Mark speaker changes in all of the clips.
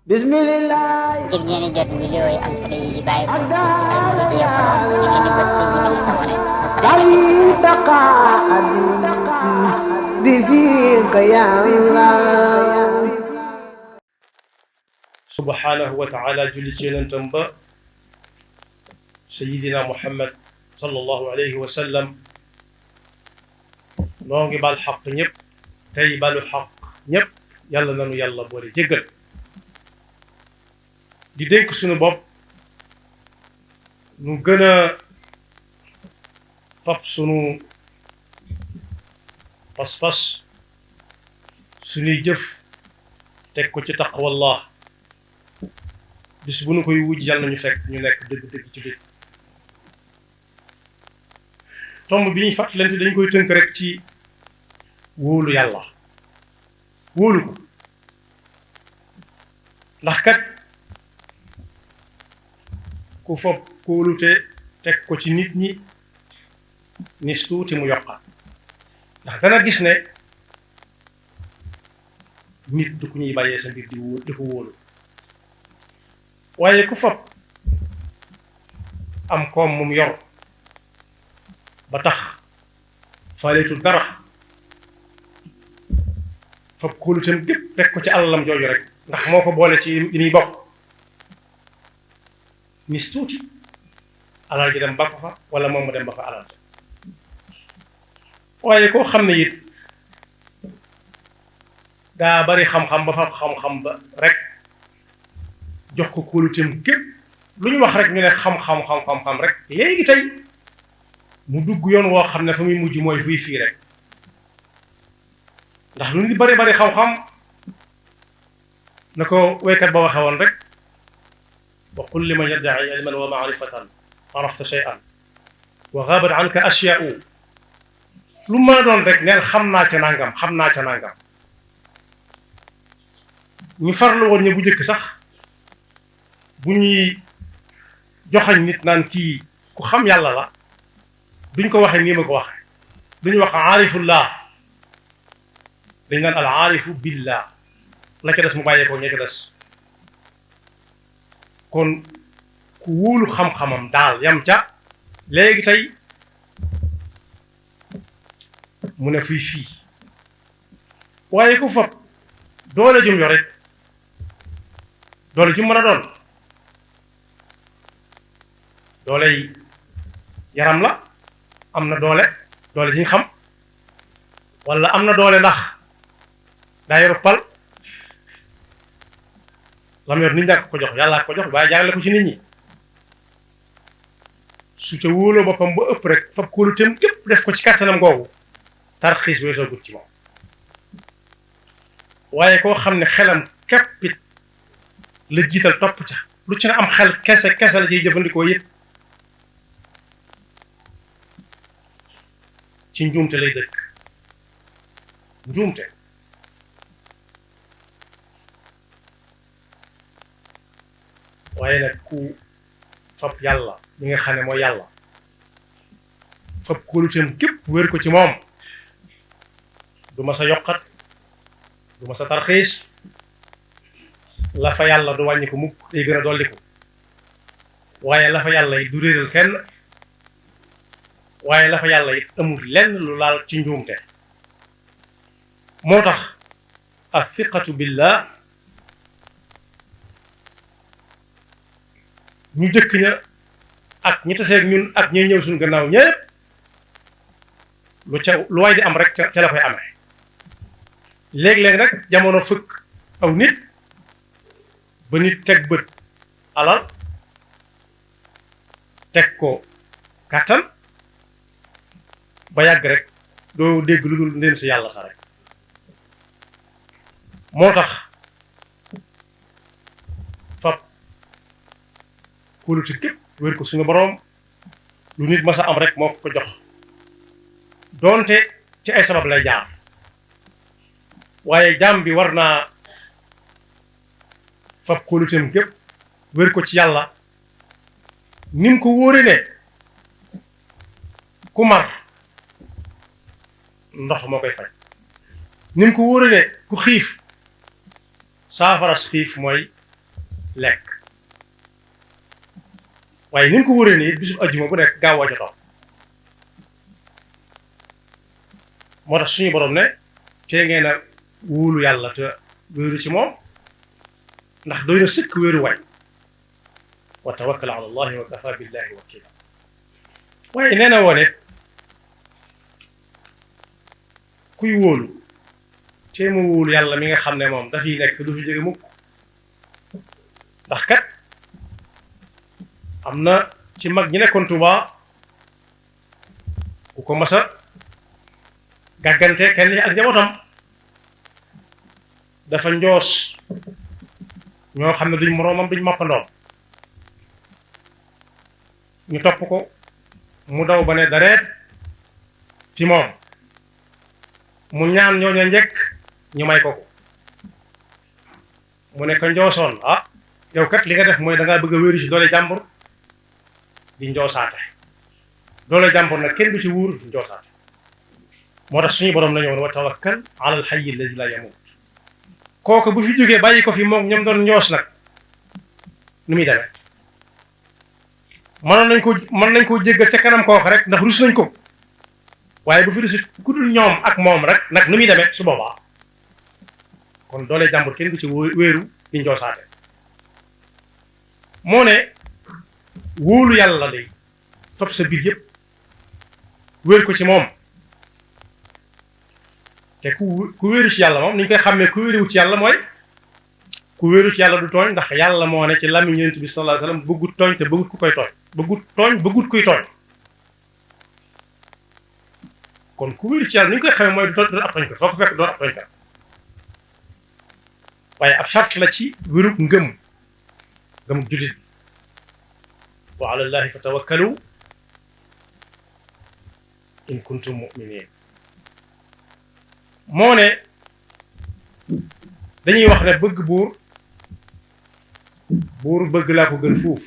Speaker 1: Bismillah.
Speaker 2: ngir ngeen di jot vidéo yi am solo yi di bàyyi ko fii ci Al-Mouridiyyah Pro da ngeen di bës fii ñu bind sabone ba pare
Speaker 3: subhanahu wa taala julli ci yonentam ba sayidina Muhammad sallallahu alayhi wa sallam noo ngi bal xaq ñëpp tey balu xaq ñëpp yàlla nanu yàlla boole jéggal di dénk suñu bopp nu gën a fab sunu pas-pas suñuy jëf teg ko ci taqwallah bis bu nu koy wujj yàlla nañu fekk ñu nekk dëgg-dëgg ci dëgg tomb bi ñuy fàttalante dañ koy tënk rek ci wóolu yàlla wóolu ko ndax kat ku fob kóolute teg ko ci nit ñi nis tuuti mu yokkaat ndax dana gis ne nit du ku ñuy bàyyee sa mbir di ko wóolu waaye ku fob am koom mum yor ba tax faaleetul dara fob kóoluteem gépp teg ko ci alalam jooju rek ndax moo ko boole ci li muy bokk nis tuuti alal ji dem ba ko fa wala moom mu dem ba fa alal waaye koo xam ne it daa bari xam-xam ba fa xam-xam ba rek jox ko kóoluteem gépp lu ñu wax rek ñu ne xam-xam rek léegi tey mu dugg yoon woo xam ne fa muy mujj mooy fuy fii rek ndax lu ñu bari xam-xam na ko waykat ba waxe woon rek wa qul liman yadda'i ilman wa ma'rifatan arafta shay'an wa ghabat anka ashya'u lu mën a doon rek neen xam naa ca nangam ñu farlu woon ñe bu njëkk sax bu ñuy joxañ nit naan kii ku xam yàlla la duñ ko waxee nii ma ko waxe duñu wax aarifullah dañ naan al aarifu billah la ca des mu bàyyee ko ña ca des kon ku wóolu xam-xamam daal yam ca léegi tey mu ne fii waaye ku fab doole jum yor rek doole jum mën a doon dooley yaram la am na doole ji ñu xam wala am na doole ndax daa yoru pal lam yor nit ñaa ko jox yàlla ko jox waaye jaarale ko ci nit ñi su ca wóoloo boppam ba ëpp rek fab kóoluteem képp def ko ci kàttanam googu tarxiis weesoo gut ci moom waaye koo xam ne xelam képpit la jiital topp ca lu ci ne am xel kese la ciy jëfandikoo yëpp ci njuumte lay dëkk njuumte waaye nag ku fab yàlla mi nga xam ne mooy yàlla fab kóoluteem képp wér ko ci moom du ma sa yokkat du ma sa tarxiis la fa yàlla du wàññi ko mukk day gën a dolliku waaye la fa yàlla yi du réeral kenn waaye la fa yàlla yi amul lenn lu laal ci njuumte moo tax athiqatu billah ñu jëkk ña ak ñi taseeg ñun ak ñi ñëw suñu gannaaw ñëpp lu waay di am rek ca la koy amee léeg-léeg nag jamono fëkk aw nit ba nit teg bët alal teg ko kàttan ba yàgg rek doo dégg lu dul ndéem si yàlla sa rek moo tax fab kóolute képp wér ko suñu boroom lu nit masa am rek moo ko jox doonte ci ay sabab lay jaar waaye jaam bi war naa fab kóoluteem képp wér ko ci yàlla ni mu ko wóore ne ku mar ndox moo koy faj ni mu ko wóore ne ku xiif saafaras xiif mooy lekk waaye ni nga ko wëree nii bisub ajjuma bu nekk gaaw a jotoo moo tax suñu borom ne tee ngeen a wóolu yàlla te wéeru ci moom ndax doy na sëkk wéeru waay wa tawakkal ala allahi wa kafa billahi wakila waaye nee na woone kuy wóolu tee ma wóolu yàlla mi nga xam ne moom dafiy nekk du fi jóge mukk ndax kat am na ci mag ñi nekkoon Tuuba ku ko masa gàggante kenn ak njabootam dafa njoos ñoo xam ne duñ moroomam duñ mappandoom ñu topp ko mu daw ba ne dareet fi moom mu ñaan ñooña njëkk ñu may ko mu ne ko njoosoon ah yow kat li nga def mooy da ngaa bëgg a wéeru ci doole jàmbur di njoosaate doole jàmbur nag kenn du ci wuur di njoosaate moo tax suñu borom la ñëwoon wa tawakkal ala al hayy allazi la yamut kooku bu fi jógee bàyyi ko fi moom ñoom doon njoos nag nu muy demee mën nañ koo jéggal ca kanam kooku rek ndax rus nañ ko waaye bu fi rusu ku dul ñoom ak moom rek nag nu muy demee su boobaa kon doole jàmbur kenn du ci wéeru di njoosaate moo ne wóolu yàlla day fab sa biir yëpp wéer ko ci moom te ku wéeru ci yàlla moom ni ñu koy xàmmee ku wéeruwut ci yàlla mooy ku wéeru ci yàlla du tooñ ndax yàlla moo ne ci làmmiñ Yonent bi sallallahu alayhi wasallam bëggut tooñ te bëggut ku koy tooñ bëggut kuy tooñ kon ku wéeru ci yàlla ni ñu koy xamee mooy doon ab tooñ ko foo ko fekk doon ab tooñ ko waaye ab charte la ci wérug ngëmuk jullit wa ala llahi fa tawakkalu in kuntum mu'minin moo ne dañuy wax ne bëgg buur bëgg laa ko gën fuuf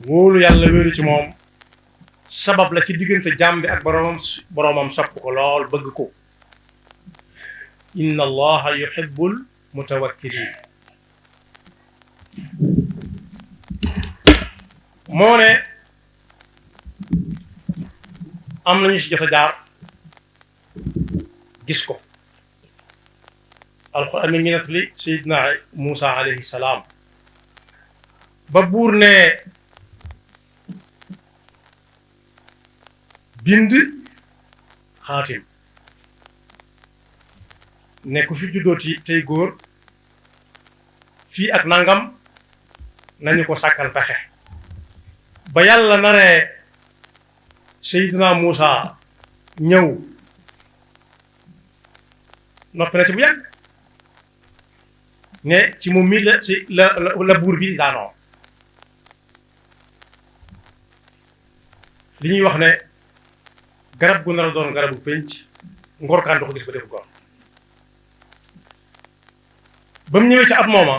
Speaker 3: wóolu yàlla wéeru ci moom sabab la ci diggante jaam bi ak boroomam sopp ko lool bëgg ko inna allaha yuhibbul mutawakkilin moo ne am nañu si jot a jaar gis ko alxuraan mi ngi nettali Seydina Muusa alayhi salaam ba buur ne bind xaatim ne ku fi juddooti tey góor fii ak nangam nañu ko sàkkal pexe ba yàlla naree Seydina Muusa ñëw noppi na ci bu yàgg ne ci moom mi la buur bi daanoo li ñuy wax ne garab gu nar a doon garabu pénc ngorkaan du ko gis ba defu gor ba mu ñëwee ci at mooma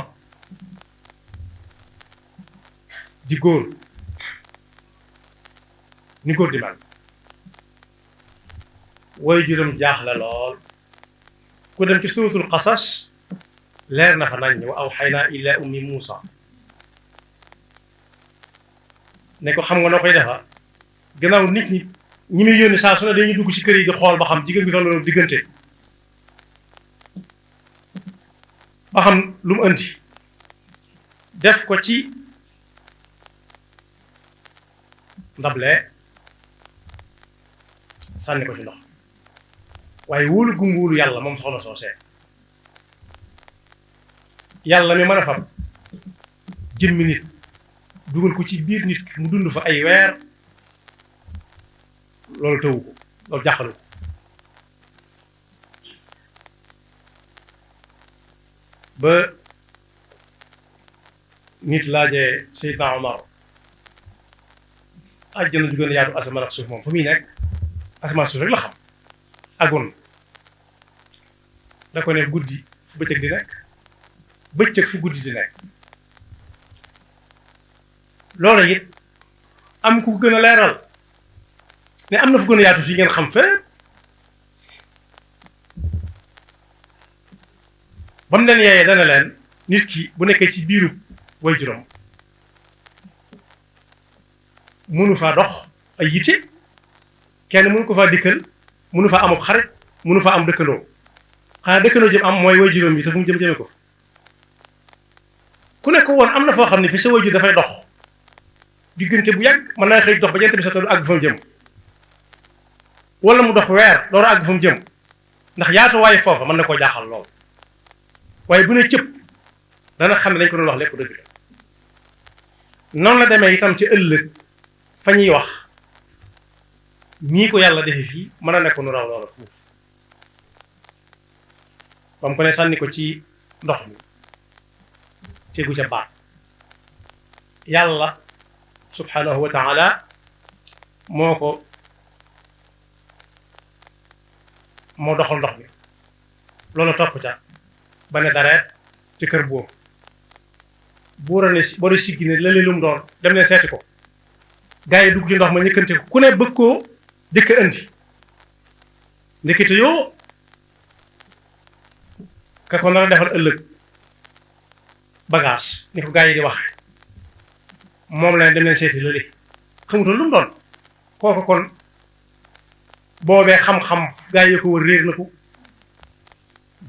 Speaker 3: di góor ni góor di man woy juróom jaaxle lool ku dem ci suuratul qasas leer na fa nañ wa awhaynaa ilaa ummi Muusa ne ko xam nga noo koy defa gannaaw nit ñi muy yónni saa su ne dañuy dugg ci kër yi di xool ba xam jigéen bi toll diggante ba xam lu mu andi def ko ci ndable sànni ko ci ndox waaye wóolu gu mu wóolu yàlla moom soxna soo seet yàlla mi mën a fab jëmmi nit dugal ko ci biir nit mu dund fa ay weer loolu tëwu ko loolu jàqalu ko ba nit laajee Seydina Omar àjjana ju gën a yaatu asamaan ak suuf moom fa muy nekk asamaan suuf rek la xam agun da ko ne guddi fu bëccëg di nekk bëccëg fu guddi di nekk loolu it am ku gën a leeral ne am na fu gën a yaatu fii ngeen xam fépp ba mu leen yeeyee dana leen nit ki bu nekkee ci biiru waajuram mënu faa dox ay yitte kenn mënu ko faa dikkal mënu faa amub xarit mënu faa am dëkkandoo xanaa dëkkandoo jëm am mooy waajuram yi te fu mu jëme ko ku nekk woon am na foo xam ne fi sa waajur dafay dox diggante bu yàgg mën naa xëy dox ba jant bi sa toolu àgg fa mu jëm wala mu dox weer door a àgg fa mu jëm ndax yaatu waaye foofa mën na koo jaaxal lool waaye bu ne cëpp dana xam ne dañ ko doon wax lépp dëgg la noonu la demee itam ci ëllëg fa ñuy wax nii ko yàlla defee fii mën a nekk nu raw loola fuuf ba mu ko ne sànni ko ci ndox mi tegu ca baat yàlla subhanahu wa taala moo doxal ndox mi loolu topp ca ba ne dareet ci kër boobu buura ne boo siggi ne la lum doon dem leen seeti ko gaa yi dugg ci ndox ma ñëkkante ko ku ne bëgg koo jëkk andi ndekete yoo ka ko nar a defal ëllëg bagage ni ko gaa yi di wax moom la dem leen seeti la li xamutoon lu mu doon kooku kon boobee xam-xam gaa yi ko wër réer na ko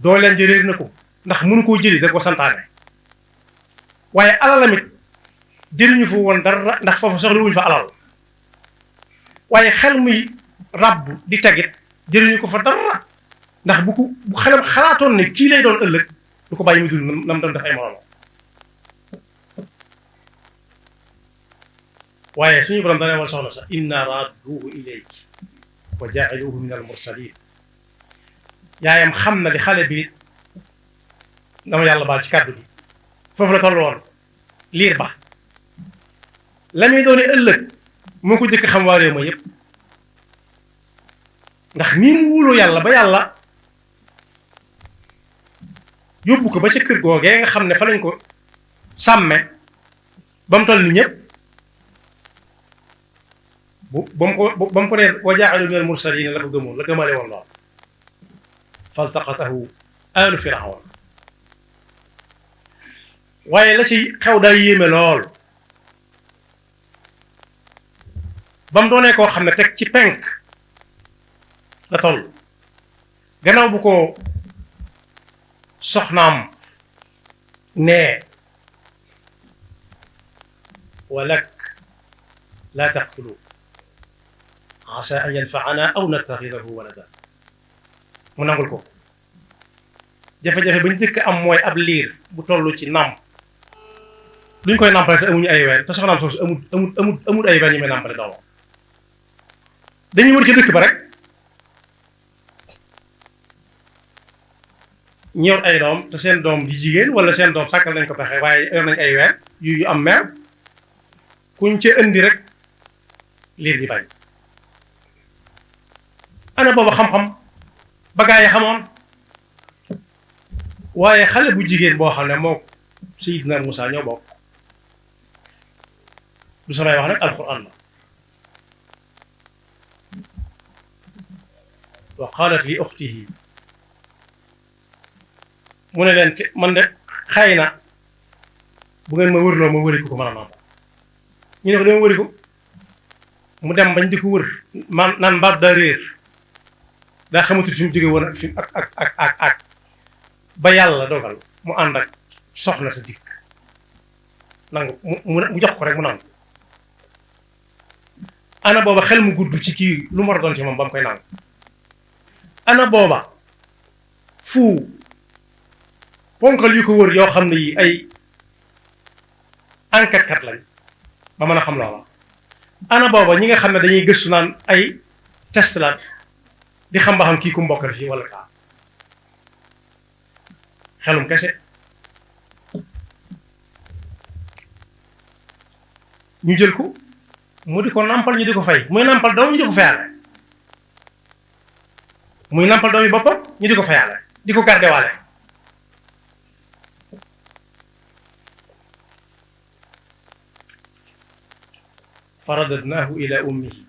Speaker 3: dooleen ji réer na ko ndax mënu koo jëli da ko santaane waaye alalamit jëriñu fa woon dara ndax foofu soxla wuñ fa alal waaye xel muy ràbb di tegit jëriñu ko fa dara ndax bu xelam xalaatoon ne kii lay doon ëllëg du ko bàyyi mu dund nam doon def ay moroom waaye suñu borom dana woon soxna sax inna radduhu ilayki wa jaa'iluhu min al mursalin yaayam xam na li xale bi dama yàlla baal ci kàddu bi foofu la toll woon liir ba la muy doone ëllëg moo ko jëkk xam waa réew ma yépp ndax nii mu wóoloo yàlla ba yàlla yóbbu ko ba ca kër googee nga xam ne fa lañ ko sàmme ba mu toll ni ñëpp ba mu ko nee wa jaa'ilu minal mursaliin la ko gëmoon la gëmale woon lool faltaqatahu aalu firawn waaye la ci xew day yéeme lool ba mu doonee koo xam ne teg ci penk la toll gannaaw bu ko soxnaam nee walak laa taqtulu asa an yanfaana aw nattaxidahu walada mu nangul ko jafe-jafe ba ñu njëkk am mooy ab liir bu toll ci nàmp duñ koy nàmpale te amuñu ay ween te soxnaam soosu amul ay ween ñu may nàmpale doomam dañuy wër ci dëkk ba rek ñu yor ay doom te seen doom di jigéen wala seen doom sàkkal nañ ko pexe waaye yor nañ ay ween yu am meew kuñ ca indi rek liir bi bañ ana booba xam-xam ba gaa yi xamoon waaye xale bu jigéen boo xam ne moo Seydina Moussa ñoo bokk du samay wax nag alquran la wa qalat li uxtihi mu ne leen man de xëy na bu ngeen ma wërloo ma wëri ko mën a nàmpal ñu ne ko dama wëri ko mu dem bañ di ko wër man naan mbaat daa réer daa xamatul fi mu jóge woon ak fi ak ba yàlla dogal mu ànd ak soxna sa dikk nangu mu jox ko rek mu nangu ana booba xel mu gudd ci kii lu mu war a doon ci moom ba mu koy nangu ana booba fu ponkal yu ko wër yoo xam ne yi ay enquête kat lañ ba mën a xam loola ana booba ñi nga xam ne dañuy gëstu naan ay test la di xam ba xam kii ku mbokkal fii wala kaa xelum kese ñu jël ko mu di ko nampal ñu di ko fay muy nampal doom ñu di ko fayaale muy nampal doom yi boppam ñu di ko fayaale di ko garde waale faradadnaahu ila ummihi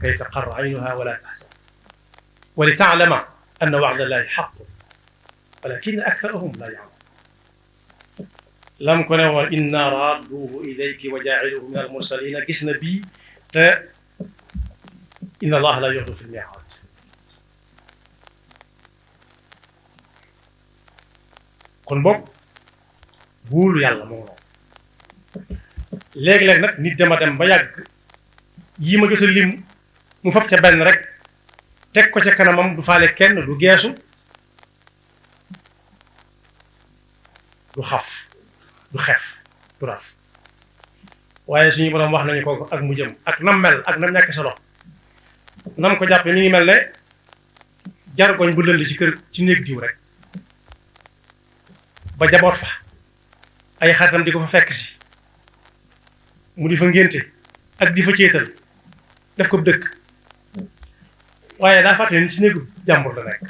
Speaker 3: kay taqarra aynuha wala tahzan wa li taalama anna wa'da llahi haqqun walakin aktharahum la ya'lamun lam ko ne woon inna radduhu ilayki wa jaa'iluhu min al mursalina gis na bii te inna allaha la yuxlifu l mii'aad kon boog wóolu yàlla moo noonu léeg-léeg nag nit dama dem ba yàgg yii ma gis a lim mu fab ca benn rek teg ko ca kanamam du faale kenn du geesu du xaf du xeef du raf waaye suñu borom wax nañu ko ak mu jëm ak nam mel ak nam ñàkk solo nam ko jàppe mi ngi mel ne jargoñ bu lënd ci kër ci néeg diw rek ba jaboot fa ay xaritam di ko fa fekk si mu di fa ngénte ak di fa céetal def ko dëkk waaye daa fàtte ni ci néegu jàmbur la nekk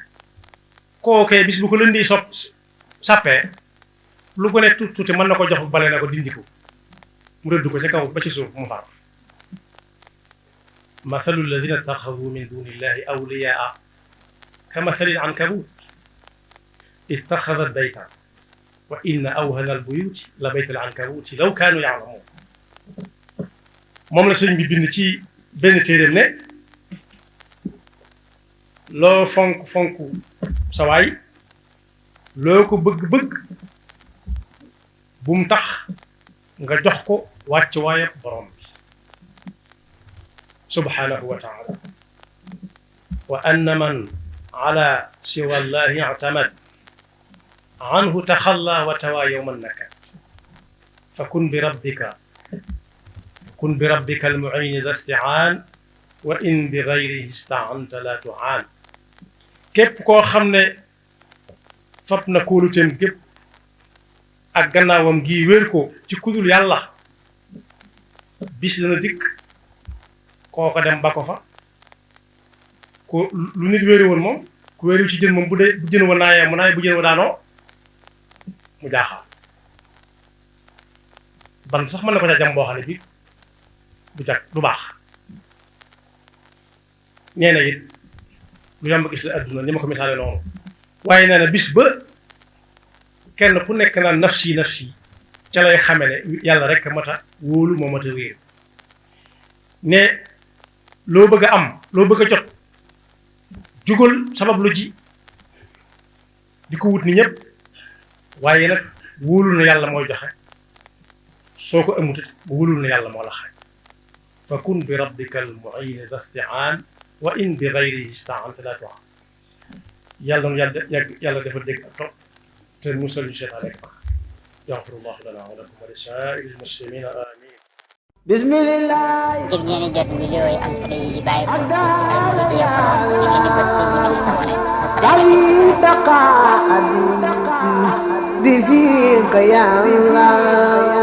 Speaker 3: kookee bis bu ko lëndi sàppee lu ko ne tuuti mën na ko jox bale na ko dindi ko mu rëdd ko ca kaw ba ci suuf mu far mathalu alladina ittaxadu min duni illahi awliyaa ka mathali al-ankabut ittaxadat baytan wa inna awhana al-buyuti la bayt al-ankabuti law kaanu ya'lamuun moom la sëñ bi bind ci benn téeréem ne loo fonk fonk sa waay loo ko bëgg-bëgg bu mu tax nga jox ko wàcc waayab borom bi subhanahu wa taala wa anna man ala siwa llahi i'tamad anhu taxalla wa tawa yowma nakad fa kun bi rabbika almu'in da isti'aan wa in bi gayrihi ista'anta la tu'aan képp koo xam ne fab na kóoluteem gépp ak gannaawam gii wér ko ci kudul yàlla bis dana dikk kooko dem ba ko fa ko lu nit wéeri woon moom ku wéeriwu ci jën moom bu jën wa naayee mu naay bu jën wa daanoo mu jaaxal ban sax mën na ko ca jam boo xam ne bi du baax nee na it lu yomb gis la adduna ni ma ko misaale noonu waaye nee na bis ba kenn ku nekk naan nafsi nafsi ca lay xame ne yàlla rek mat a wóolu moo mat a wéeru ne loo bëgg a am loo bëgg a jot jugal sabab lu ji di ko wut ni ñëpp waaye nag wóolul na yàlla mooy joxe soo ko amut wóolul na yàlla moo la xañ fa kun bi rabbika al mu'in da isti'aan wa in bi gayrihi ista'anta la tu'aan yàlla noonu yàlla dafa dégg ak topp te musal ñu seytaan rek baax yaxfirullahu lana wa lakum wa li saa'iril muslimina amin
Speaker 1: bismillah
Speaker 2: ngir ngeen di jot vidéo yi am solo yi di bàyyi ko ci Alfayda Prod da ngeen di bës fii ñu bind s'abonner
Speaker 1: bi fika ya Allah